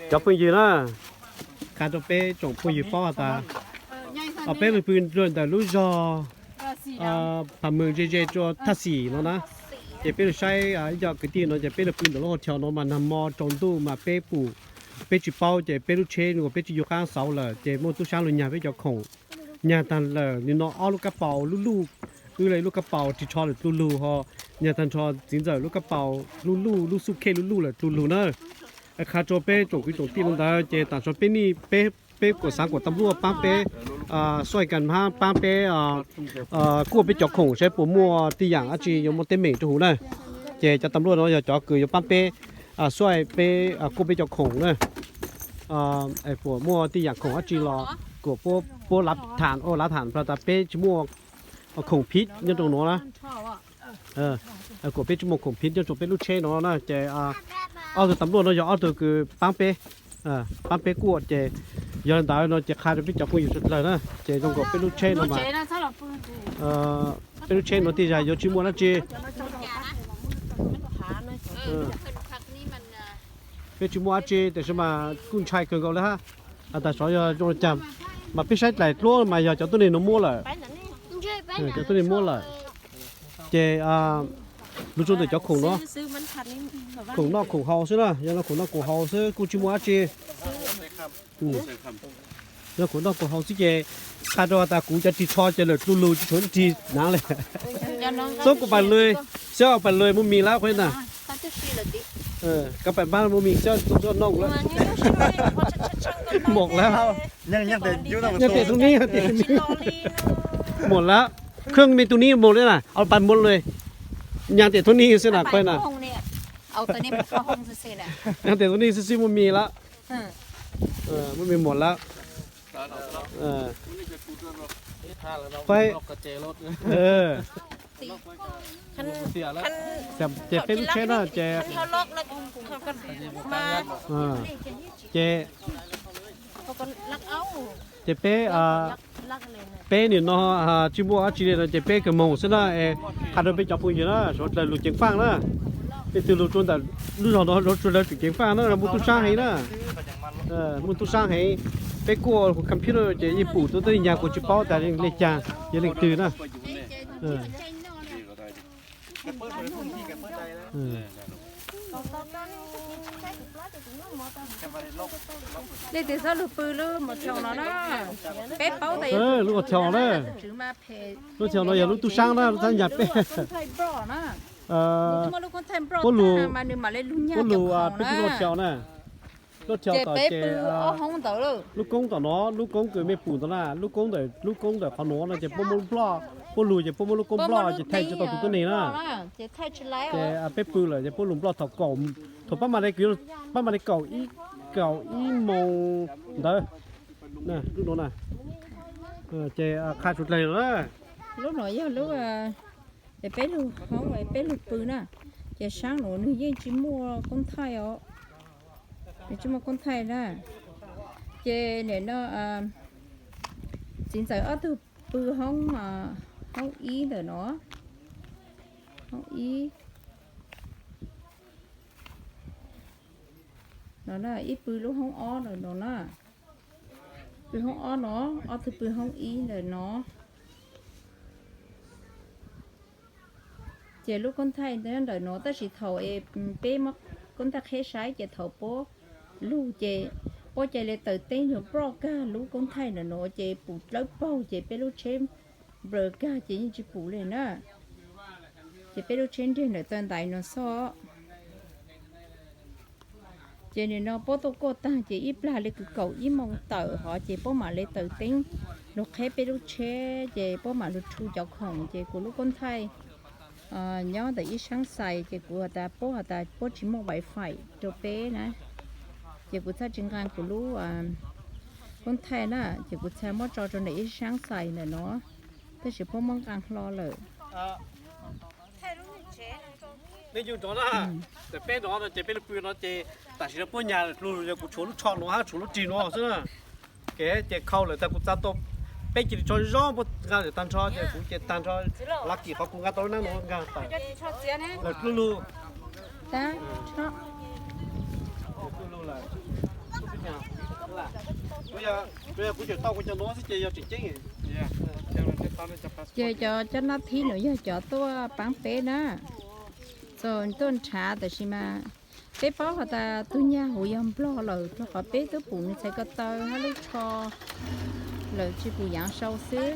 Cov phooj ywg na, qha rau peb tsoom phooj ywg paub has tas, peb mus pw rau ntawm lub zog Phav Mws ze ze rau Thaj Xim no na, ces peb los saib ib co kwv tij no ces peb los pw ntawm lub hau chaw no mas nag hmo tsaus ntuj mas peb pum, peb tsis paub ces peb lub tsheb uas peb tsis yuav qab xauv lawm ces muaj tub sab los nyag peb cov khoom, nyag tag lawm nim no ob lub kab paus lub luj, wb lub kab paus ris tsho lawm dlu lug ho, nyag tag nrho txiv ntxawm lub kab paus lub luj lub xuj khej lub luj lawm dlu lug na. Qha rau peb tsoom kwv tsoom tij li ntawd ces tam sim no peb nej peb, peb kuas xav kom tam luaj paab peb, xuaj kas hab paab peb kuaj peb cov khoom saib puas muaj tij yaam dab tsi yuav muaj teeb meem rau huv na. Ces cov tam luaj no yog cov kws yuav paab peb xuaj peb kuaj peb cov khoom na. Puas muaj tij yaam khoom dab tsi los kuas puab lav tham, lav tham tas peb tsis muaj khoom phiv nyob rau nuav na. Kuas peb tsis muaj khoom phiv nyob rau peb lub tsheb no na ces ob tug tam luaj no yog ob tug kws paab peb, paab peb kuaj ces yog li ntawd no ces qha rau peb cov phooj ywg sawv dlawg na ces zoo nkaus peb lub tsheb no mas, peb lub tsheb no tej zag yuav tsis muaj dab tsi. Peb tsis muaj dab tsi tiam sis mas kuj ntshai kawg nkaus li hab. Has tas xyov yog zoo li cas, mas peb saib dlaim dluab mas yog cov tuab neeg no muab lawm. Cov tuab neeg muab lawm ces lug rua ntawm cov khoom no, khoom noj khoom haus xwb na, yog no khoom noj khoom haus xwb kuj tsis muaj dab tsi. Yog khoom noj khoom haus xwb ces qha rau has tas kuv cov ris tsho ces lawm dlu lug tsis tshuav ib rig hnav li. Xob kuv pais lug, xob pais lug mus mis lawm qhov na. Koj pais npaj mus mis xob txua noj lawm. Mom lawm. Nyob tes tub nib, mom lawm. Khwb me tub nib mog li na, pais mus lawm. Nyob tes tub nib xwb na, qhov na. Nyob tes tub nib xwb xwb mus mis lawm. Mus mis mom lawm. Pab, ces peb lub tsheb na ces, ces, ces peb, peb nim no tsis muaj dab tsi li no ces peb kawg moog xwb na. Qha rau peb cov phooj ywg na, sawv dlawg lug ceev faaj na. Tej tug lug rua ntawm lub zog no sawv dlawg tsum ceev faaj na, muaj tub saab heev na. Muaj tub saab heev. Peb kuaj computer ces yeej pum tub tub nyag kuas tsis paub tas li cas yog leej twg na. Leej twg txhob lug pw lub motel no na. Peb paub tas lub motel na, lub motel no yog lub tub saab na, lub tub saab nyag peb. Puab lug, puab lug, peb tug lub motel na. Lub motel tom ces lub koob tom no, lub koob kws mej pum ntawd na, lub koob ntawm, lub koob ntawm qhov nuav no ces puab muab lub nploj, puab lug ces puab muab lub koob nploj ces thaij tsis tau tus tuab neeg na. Ces peb pw lawm ces puab lug nploj thaum kaum, thaum pab mam li, pab mam li kaum ib, kaum ib moos ntawd. Lub no na, ces qha tsuas dlawg na. Lub no yog lub, es peb lug hoob, peb lug pw na, ces saab nuav nwg yeej tsis muaj koob thaij os. Nwg tsis muaj koob thaij na. Ces nim no txiv ntxawm ob tug pw hoob, hoob ib ntawm no, hoob ib no na, ib pw lub hoob ob ntawm no na. Pw hoob ob no, ob tug pw hoob ib ntawm no. Ces lub koob thaij ntawm no, tab sis thaum peb muab koob thaij qheb saib ces thaum puab lug ces puab ca le taws teeb yog nploj kag lub koob thaij ntawm no ces pum dlawb paug ces peb lub tsheb nplawg kag ces yeej tsis pum li na. Ces peb lub tsheb nreg ntawm taw ntaiv no xwb. Ces nim no puab tuaj kuaj taag ces ib plag le kws kaum ib moos tawm hov ces puab mam le taws teeb lug qheb peb lub tsheb ces puab mam lug rhu cov khoom ces kuv lub koob thaij nyob ntawm ib saab xais ces kuv has tas puab has tas puab tsis muaj wifi rau peb na. Ces kuv txhaj tsis nqaa kuv lub koob thaij na, ces kuv txhaj muab tso rau ntawm ib saab xais ntawm no, tab sis puab muab nqaa hlo lawm. Peb nyob no, ces peb lug pw no ces tam sim no puab nyag lug, yog kuv tshuav lub tsho nuav hab tshuav lub rig nuav xwb na. Ces khau lawm tas kuv txav tau, peb cia li tso zoo puab nqaa lawm tag nrho ces kuv ces tag nrho, lab kim qhov kuv nqaa tau lub neeb nuav nqaa tawm lawm dlub lug. Dlub lug lawm. Ces cov coj nab thib no yog cov tuaj paab peb na, txog tuaj nrhav, tab sis mas peb paub has tas tug nyag huv yog nplog lawm, rua qhov peb twb pum nwg txhais ko taw hab lub tsho lawm, tsi pum yaav sau xwb.